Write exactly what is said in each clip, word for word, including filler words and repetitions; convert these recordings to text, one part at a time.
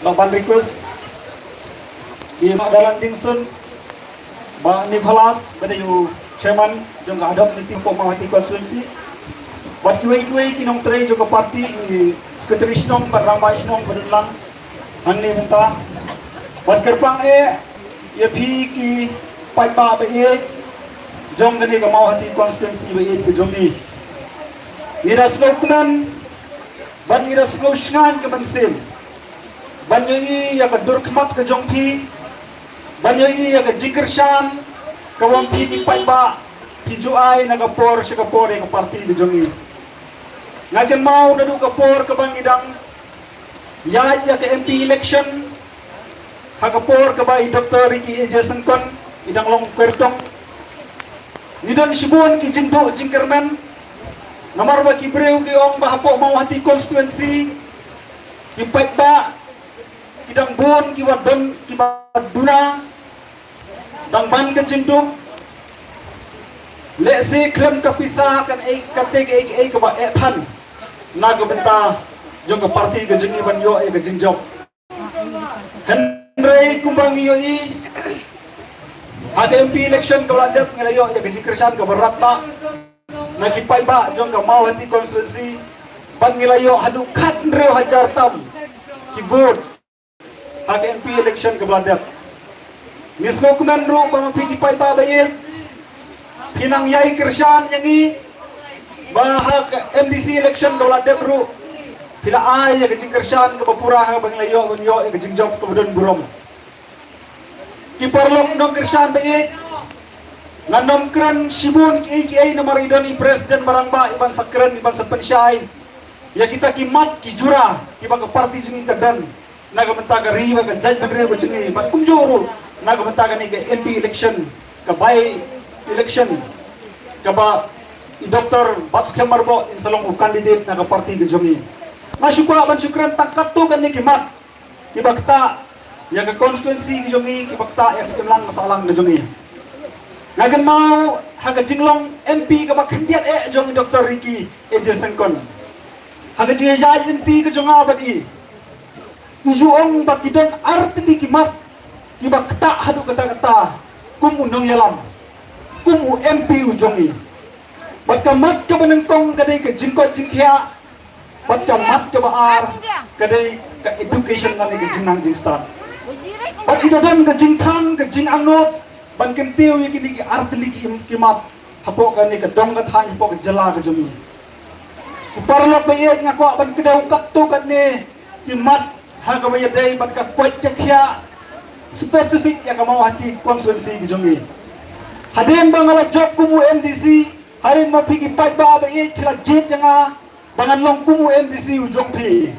Bad ban request ïa i Bah Dalan Dingson, Bah Nicholas, ba dei u chairman jong ka ad hoc committee for Mawhati constituency. Bad kiwei kiwei ki nongtrei jong ka party, i secretary shnong bad rangbah shnong ba don lang hangne mynta. Bad kyrpang eh ïa phi ki paidbah ba ïeit jong kane ka Mawhati constituency ba ïeit ka jong ngi. Ngi da sngewkmen bad ngi da sngewshngaiñ ka mynsiem ban ïohi ïa ka dur khmat ka jong phi, ban ïohi ïa ka jingkyrshan kaba phi ki paidbah phi ju ai na ka por sha ka por ïa ka party ka jong ngi. Nga kynmaw naduh ka por kaba ngi dang ïaid ïa ka M P election, ha ka por kaba i Doctor Ricky A J Syngkon i dang long kyrtong, ngi don shibun ki jingduh jingkyrmen. Namar ba ki briew ki ong ba hapoh Mawhati constituency ki paidbah ki dang bun kiba don kiba duna, dang ban ka jingduh. Lehse khlem ka pisa kan ei, kan tei kaei kaei kaba eh than na ka bynta jong ka party ka jong ngi ban ïoh ïa ka jingjop. Hynrei kumba ngi ïohi, ha ka M P election kaba la dep ngi la ïoh ïa ka jingkyrshan kaba radbah na ki paidbah jong ka Mawhati constituency, bad ngi la ïoh haduh khathynriew hajar tam ki vote ha ka M P election kaba la dep. Ngi sngewkmen ruh ba ma phi ki paidbah ba ïeit phi nang ïai kyrshan ïa ngi ba ha ka M D C election kaba la dep ruh phi la ai ïa ka jingkyrshan kaba pura ha kaba ngi la ïoh ban ïoh ïa ka jingjop kaba don burom. Ki paralok nongkyrshan ba ïeit, ngan ym kren shibun kiei kiei namar i don i president ba rangbah i ban sa kren i ban sa pynshai ïa kita ki mat ki jura kiba ka party jong ngi ka don na ka bynta ka ri bad ka jaitbynriew ka jong ngi bad kumjuh ruh na ka bynta kane ka M P election, ka by election kaba i Doctor Batskhem Myrboh in sa long u candidate na ka party ka jong ngi. Nga shu kwah ban shu kren tang katto katne ki mat kiba ktah ïa ka constituency ka jong ngi, kiba ktah ïa ka imlang ka sahlang ka jong ngi. Nga kynmaw ha ka jinglong M P kaba khyndiat eh jong i Doctor Ricky A J Syngkon, ha ka jingïaid lynti ka jong nga bad i, i ju ong ba ki don artylli ki mat kiba ktah haduh katta katta kum u nongïalam, kum u M P u jong ngi. Bad ka mat kaba nyngkong ka dei ka jingkoit jingkhiah, bad ka mat kaba ar ka dei ka education lane ka jingnang jingstad. Bad i da don ka jingthang ka jingangnud ban kyntiew ïa kine ki artylli ki im-, ki mat hapoh kane ka dong ka thaiñ, hapoh ka jylla ka jong ngi. Ki paralok ba ïeit, nga kwah ban kdew katto katne ki mat ha kaba ïadei bad ka koit ka khiah specific ïa ka Mawhati constituency ka jong ngi. Hadien ba nga la jop kum u M D C, hadien ma phi ki paidbah ba ïeit phi la jied ïa nga ba ngan long kum u M D C u jong phi.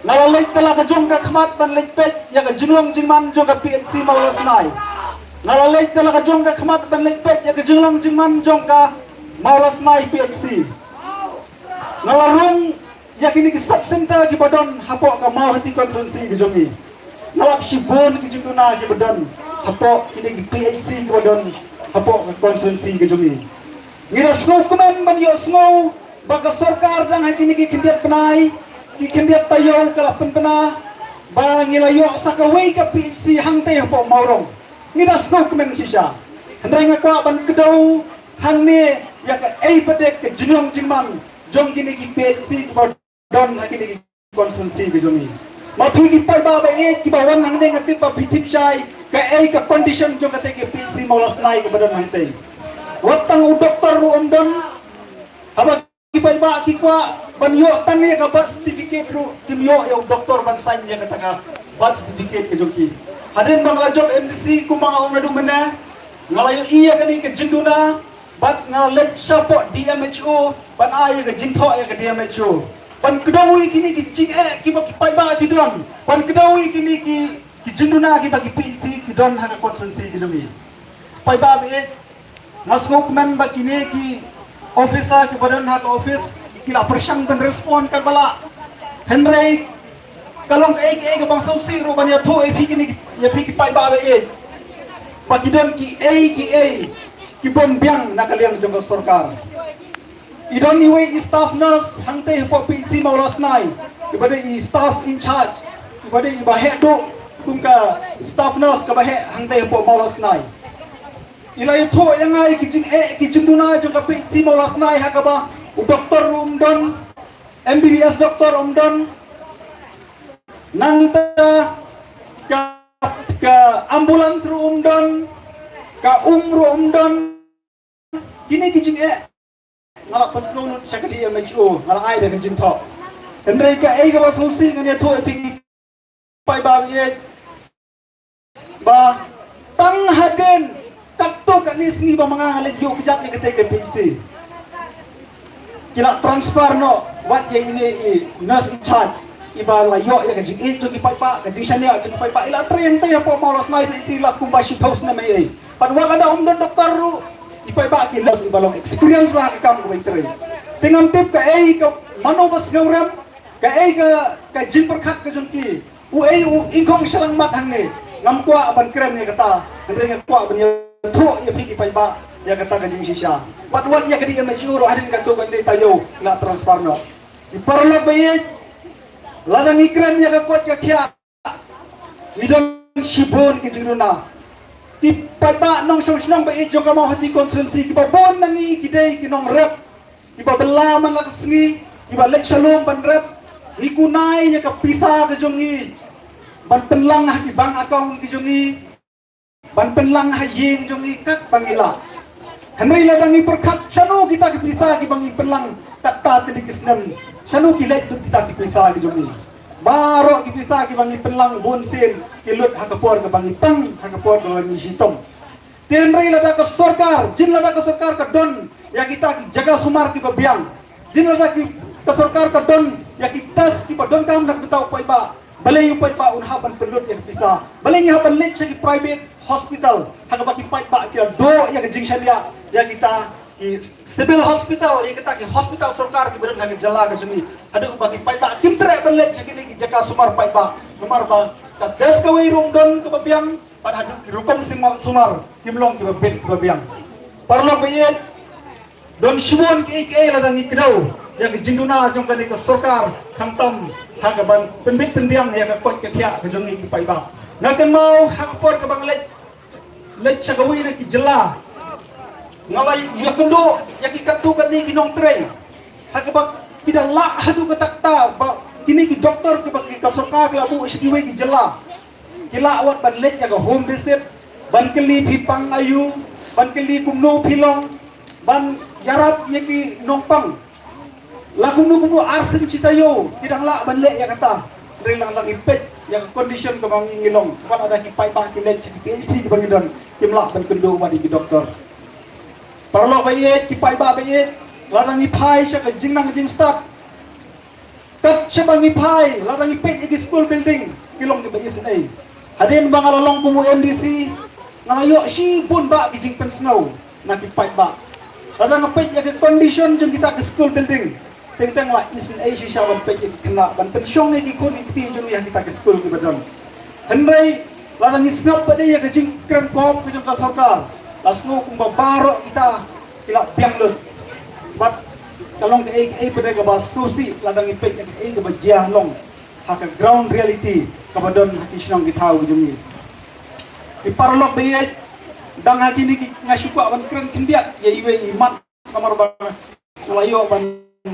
Nga la leit da la ka jong ka khmat ban leit peit ïa ka jinglong jingman jong ka P H C Mawlasnai. Nga la leit da la ka jong ka khmat ban leit peit ïa ka jinglong jingman jong ka Mawlasnai P H C. Nga la rung ïa kine ki sub center kiba don hapoh ka Mawhati constituency ka jong ngi. Nga lap shibun ki jingduna kiba don hapoh kine ki P H C kiba don hapoh ka constituency ka jong ngi. Ngi da sngewkmen ban ïohsngew ba ka sorkar dang ha kine ki khyndiat bnai, ki khyndiat taïew ka la pynbna ba ngi la ïoh sa kawei ka P H C hangtei hapoh Mawrong. Ngi da sngewkmen shisha. Hynrei nga kwah ban kdew hangne ïa kaei pat ka jinglong jingman jong kine ki P H C kiba don ha kine ki constituency ka jong ngi. Ma phi ki paidbah ba ïeit kiba wan hangne, nga tip ba phi tip shai kaei ka condition jong kata ka P H C Mawlasnai kaba don hangtei. Wat tang u doktor ruh ym don. Haba ki paidbah ki kwah ban ïoh tang ïa ka birth certificate ruh kim ïoh ïa u doktor ban sign ïa kata ka birth certificate ka jong ki. Hadien ba nga la jop M D C kumba nga ong naduh mynne, nga la ïohi ïa kane ka jingduna, bad nga la leit shapoh D M H O ban ai ïa ka jingthoh ïa ka D M H O ban kdew ïa kine ki jingeh kiba ki paidbah ki don, ban kdew ïa kine ki, ki jingduna kiba ki P H C ki don ha ka constituency ka jong ngi. Paidbah ba ïeit, nga sngewkmen ba kine ki officer kiba don ha ka office ki la pyrshang ban respond katba lah. Hynrei ka long kaei kaei kaba nga sngewsih ruh ban ïathuh ïa phi kine, ïa phi ki paidbah ba ïeit, ba ki don kiei kiei ki bym biang na ka liang jong ka sorkar. I don iwei i staff nurse hangtei hapoh P H C Mawlasnai, iba dei i staff in charge, ba dei ba heh duh kum ka staff nurse kaba heh hangtei hapoh Mawlasnai. I la ïathuh ïa nga ïa ki jingeh ki jingduna jong ka P H C Mawlasnai ha kaba u doktor ruh um don, M B B S doktor um don, nangta ka, ka ambulance ruh um don, ka um ruh um don. Kine ki jingeh nga la pynsngew lut sha ka D M H O, nga la ai da ka jingthoh. Hynrei kaei kaba sngewsih ngan ïathuh ïa phi ki paidbah, ba tang hadien katto katne sngi ba ma nga nga leit ïuh kjat ïa katei ka P H C, ki la transfer noh wat ïa ine i nurse in charge, iba la ïoh ïa ka jingïeit jong ki paidbah, ka jingshaniah jong ki paidbah. I la trei hangtei hapoh Mawlasnai P H C la kumba shiphew snem ei ei. Pat wat lada um don doktor ruh, i paidbah ki nurse iba long experience ruh ha ka kam kaba i trei. Te ngam tip kaei ka mano ba sngewrem, kaei ka, ka jingpyrkhat ka jong ki. Uei u ingkhong shyllangmat hangne? Ngam kwah ban kren ïa kata, hynrei nga kwah ban ïathuh ïa phi ki paidbah ïa kata ka jingshisha. Wat wat ïa ka D M H O ruh hadien katto katne taïew la transfer noh. Ki paralok ba ïeit, lada ngi kren ïa ka koit ka khiah, ngi don shibun ki jingduna. Ki paidbah nongshong shnong ba ïeit jong ka Mawhati constituency, kiba bun na ngi ki dei ki nongrep, kiba bylla man la ka sngi, kiba leit sha lum ban rep. Ngi kunai ïa ka pisa ka jong ngi ban pynlang ha ki bank account ki jong ngi, ban pynlang ha ïing jong ngi katba ngi lah. Hynrei lada ngi pyrkhat shano kita ki pisa kiba ngi pynlang katta tylli ki snem, shano ki leit lut kita ki pisa ki jong ngi? Baroh ki pisa kiba ngi pynlang bunsien ki lut ha ka por kaba ngi tang, ha ka por kaba ngi shitom. Te hynrei lada ka sorkar, jin lada ka sorkar ka don ïa kita ki jaka sumar kiba biang, jin lada ki, ka sorkar ka don ïa ki test kiba donkam na ka bynta u paidbah, balei u paidbah un hap ban pynlut ïa ka pisa? Balei ngi hap ban leit sha ki private hospital ha kaba ki paidbah ki la duh ïa ka jingshaniah ïa kita ki civil hospital, ïa kita ki hospital sorkar kiba don ha ka jylla ka jong ngi, haduh ba ki paidbah kim treh ban leit sha kine ki jaka sumar paidbah? Namar ba ka test kawei ruh ym don kaba biang, bad haduh ki rukom sumar, sumar kim long kiba bit kiba biang. Paralok ba ïeit, don shibun kiei kiei lada ngi kdew ïa ka jingduna jong kane ka sorkar, khamtam ha kaban pynbit pynbiang ïa ka koit ka khiah ka jong ngi ki paidbah. Nga kynmaw ha ka por kaba nga leit, leit sha kawei na ki jylla, nga la ïakynduh ïa ki katto katne ki nongtrei ha kaba ki da lah haduh katta katta ba kine ki doktor kiba ki, ka sorkar ki la buh sha kiwei ki jylla, ki lah wat ban leit ïa ka home visit, ban kylli phi pang aïu, ban kylli kumno phi long, ban ïarap ïa ki nongpang. La kumno kumno arsien shi taïew ki dang lah ban leh ïa kata. Hynrei lada ngi peit ïa ka condition kaba ngi, ngi long, wat lada ki paidbah ki leit sha ki P H C kiba ngi don, kim lah ban kynduh wat ïa ki doktor. Paralok ba ïeit, ki paidbah ba ïeit, lada ngi phai sha ka jingnang jingstad, kat shaba ngi phai, lada ngi peit ïa ki school building, ki long kiba isynei. Hadien ba nga la long kum u M D C, nga la ïoh shibun bah ki jingpynsngew na ki paidbah. Lada nga peit ïa ki condition jong kita ki school building, teng teng la isynei shisha ban peit ïa ki khynnah, ban pynshong ïa ki khun ki kti jong ngi ha kita ki school kiba don. Hynrei lada ngi sngap pat ïa ka jingkren kop ka jong ka sorkar, la sngew kumba baroh kita ki la biang lut. Bad ka long kaei kaei pat kaba sngewsih lada ngi peit ïa kaei kaba jia long ha ka ground reality kaba don ha ki shnong ki thaw ki jong ngi. Ki paralok ba ïeit, dang ha kine ki, nga shu kwah ban kren khyndiat ïa iwei i mat, namar ba nga la ïoh ban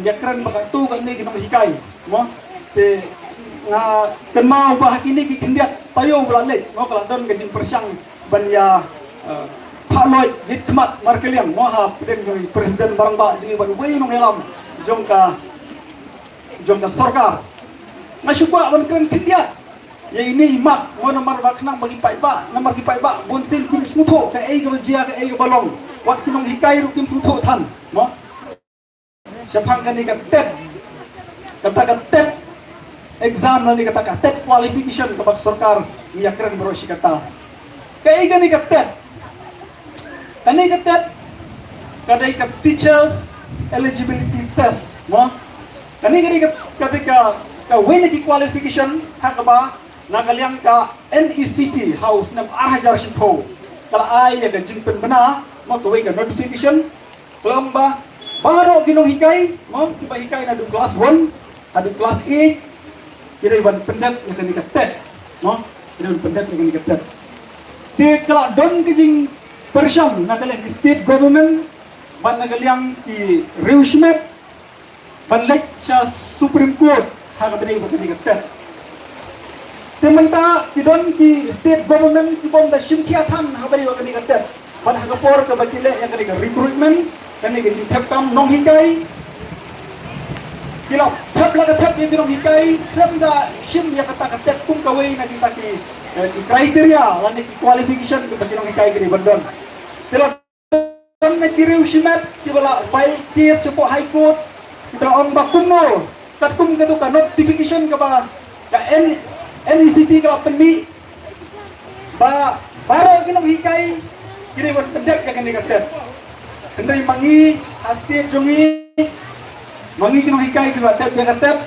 ïakren bad katto katne ki nonghikai, mo. Te nga kynmaw ba ha kine ki khyndiat taïew ba la leit, mo, ka la don ka jingpyrshang ban ïa, eh, phah loit jait khmat markylliang, mo, hapdeng jong i President Rangbah jong ngi bad uwei u nongïalam jong ka, jong ka sorkar. Nga shu kwah ban kren khyndiat ïa ine i mat, mo, namar ba khnang ba ki paidbah, namar ki paidbah bunsien kim sngewthuh kaei kaba jia, kaei kaba long. Wat ki nonghikai ruh kim sngewthuh than, mo. Shaphang kane ka TET, kata ka TET exam lane kata ka TET qualification kaba ka sorkar ngi ïakren baroh shi katta. Kaei kane ka TET? Kane ka TET ka dei ka Teachers Eligibility Test, mo. Kane ka dei ka, ka dei ka, kawei na ki qualification ha kaba na ka liang ka NECT ha u snem ar hajar shiphew ka la ai ïa ka jingpynbna, mo, kawei ka notification. Ka long ba baroh ki nonghikai, mo, kiba hikai naduh class one haduh class eight, ki dei ban pyndep ïa kane ka TET, no? Ki dei ban pyndep ïa kane ka TET. Te ka la don ka jingpyrshang na ka liang ki state government bad na ka liang ki riew shimet ban leit sha Supreme Court ha kaba ïadei bad kane ka TET. Te mynta ki don ki state government ki bym da shim khia than ha kaba ïadei bad kane ka TET. Bad ha ka por kaba ki leh ïa kane ka recruitment, kane ka jingthep kam nonghikai, ki la thep la ka thep ïa ki nonghikai khlem da shim ïa kata ka TET kum kawei na kita ki, eh, ki criteria lane ki qualification kiba ki nonghikai ki dei ban don. Te la don na ki riew shimet kiba la file case shapoh High Court, kiba la ong ba kumno katkum katu ka notification kaba ka N-, NECT ka la pynmih ba baroh ki nonghikai ki dei ban pyndep ïa kane ka TET. Hynrei ma ngi ha state jong ngi, ma ngi ki nonghikai kiba dep ïa ka TET,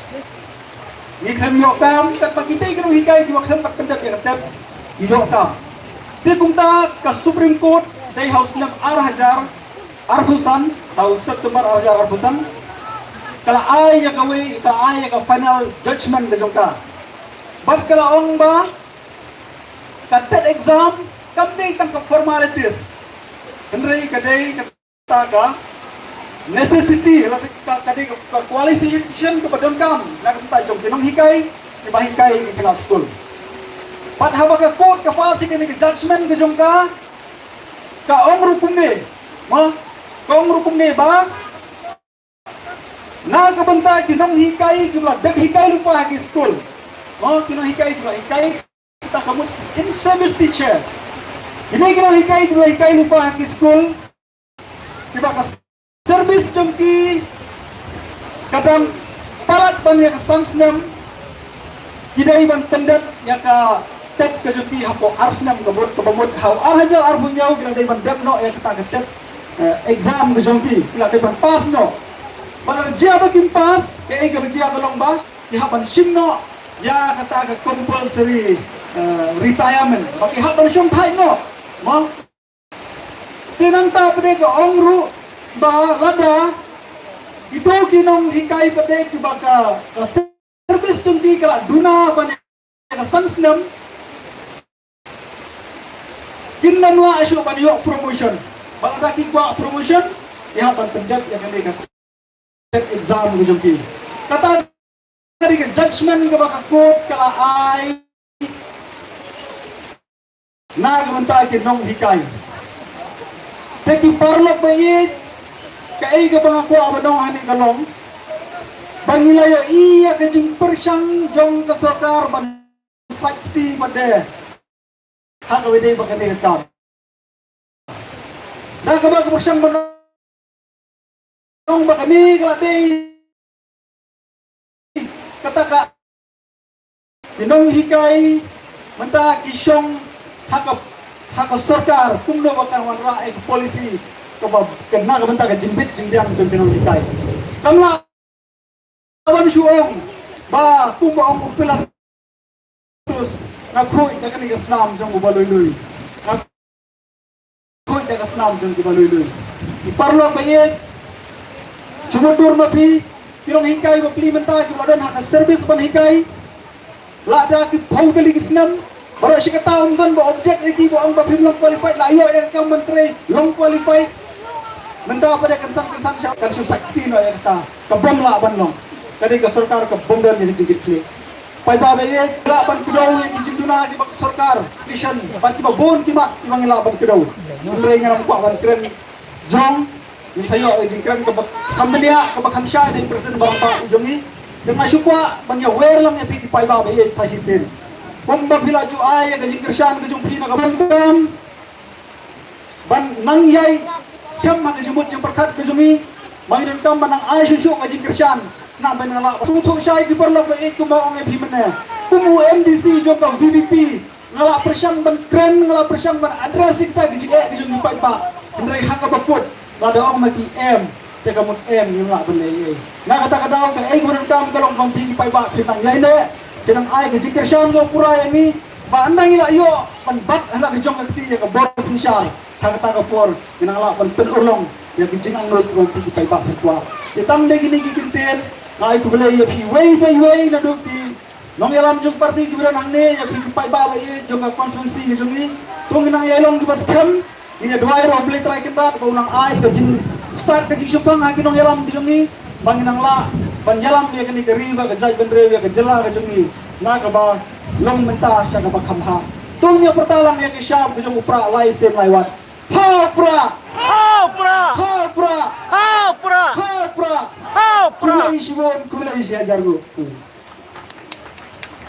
ngi khlem ïoh kam, katba kitei ki nonghikai kiba khlem pat pyndep ïa ka TET ki ïoh kam. Te kumta ka Supreme Court dei ha u snem ar hajar arphew san, ha u September ar hajar arphew san, ka la ai ïa kawei, ka la ai ïa ka final judgment ka jong ka. Bad ka la ong ba ka TET exam kam dei tang ka formalities, hynrei ka dei kata ka necessity, la ka, ka dei ka, ka qualification kaba donkam na ka bynta jong ki nonghikai kiba hikai ha ki la skul. Bad haba ka court ka pass ïa kane ka judgment ka jong ka, ka ong ruh kumne, mo, ka ong ruh kumne ba na ka bynta ki nonghikai kiba la dep hikai lypa ha ki skul, mo, ki nonghikai kiba la hikai, kita ka mut in service teacher. Kine ki nonghikai kiba la hikai lypa ha ki skul, kiba ka service jong ki ka dang palat ban ïa ka san snem, ki dei ban pyndep ïa ka TET ka jong ki hapoh ar snem, ka mut, kaba mut ha u ar hajar arphew hynñiew ki la dei ban dep noh ïa kata ka TET, eh, exam ka jong ki, ki la dei ban pass noh. Bad lada jia ba kim pass, kaei kaba jia ka long ba ki hap ban shim noh ïa kata ka compulsory, eh, retirement, ba ki hap ban shong thait noh, mo. Te nangta pat de ka ong ruh ba lada ito ki nonghikai pat de kiba ka, ka service jong ki ka la duna ban ïa ka san snem, kin ym lah shuh ban ïoh promotion. Ba lada ki kwah promotion, ki hap ban pyndep ïa kane ka exam ka jong ki. Kata ka dei ka judgment kaba ka court ka la ai na ka bynta ki nonghikai. Te ki paralok ba ïeit, kaei kaba nga kwah ban ong hangne ka long ba ngi la ïohi ïa ka jingpyrshang jong ka sorkar ban sait kti pat de ha kaba ïadei bad kane ka kam. Da kaba ka pyrshang ban ong ba kane ka la dei kata ka, ki nonghikai mynta ki shong ha ka, ha ka sorkar kumno ba kan wanrah ïa ka policy kaba, ka na ka bynta ka jingbit jingbiang jong ki nonghikai. Kam lah ban shu ong ba kumba ong u Pilatus, nga khuid da kane ka snam jong uba lui lui, nga khuid da ka snam jong kiba lui lui. Ki paralok ba ïeit, shu mutdur ma phi, ki nonghikai ba pli mynta kiba la don ha ka service ban hikai, lada ki phew tylli ki snem, baroh shi katta ym don ba object ïa ki, ba ong ba phim long qualified, la ïoh ïa ka kam ban trei long qualified. Mynta pat de kynsan kynsan sha kan shu sait kti noh ïa kata. Ka bym lah ban long. Ka dei ka sorkar ka bym don ïa ka jingkitkhlieh. Paidbah ba ïeit, lah ban kdew ïa ki jingduna kiba ka sorkar ki shen, bad kiba bun ki mat kiba ngi lah ban kdew. Hynrei ngi ym kwah ban kren jrong, ngi sa ïoh ïa ka jingkren kaba kham bniah kaba kham shai na i President Rangbah jong ngi. Te nga shu kwah ban ïawer lang ïa phi ki paidbah ba ïeit sa shisien. Kumba phi la ju ai ïa ka jingkyrshan ka jong phi na ka bynta ban nang ïai skhem ha ka jingmut jingpyrkhat ka jong ngi, ba ngi donkam ban nang ai shuh shuh ka jingkyrshan. Namar ba nga la sngewthuh shai ki paralok ba ïeit kumba ong ïa phi mynne. Kum u MDC jong ka VPP, nga la pyrshang ban kren, nga la pyrshang ban address ïa kita ki jingeh ki jong ki paidbah. Hynrei ha kaba kut, lada ong ma ki em, te ka mut em, ngim lah ban leh ei ei. Na kata ka daw, kaei kaba donkam ka long ba phi ki paidbah phin nang ïaineh, phin nang ai ka jingkyrshan kaba pura ïa ngi, ba ynda ngi la ïoh ban bat ha la ka jong ka kti ïa ka bor synshar, ha kata ka por ngin nang lah ban pynurlong ïa ki jingangnud kaba phi ki paidbah phin kwah. Te tang da kine ki kyntien, nga ai khublei ïa phi iwei pa iwei naduh ki Nongïalam jong party kiba don hangne, ïa ki paidbah ba ïeit jong ka constituency ka jong ngi. To ngin nang ïai long kiba skhem, ngin ïa duwai ruh Blei Trai Kynrad ba un nang ai ka jingstad ka jingshemphang ha ki nongïalam ka jong ngi, ba ngin nang lah ban ïalam ïa kane ka ri bad ka jaitbynriew, ïa ka jylla ka jong ngi, na kaba long mynta sha kaba kham bha. To ngin ïa pyrta lang ïa ki shap ka jong u Prah lai sien lai wat. Ha u Prah! Ha u Prah! Ha u Prah! Ha u Prah! Ha u Prah! Ha u Prah! Khublei shibun, khublei shi hajar nguh.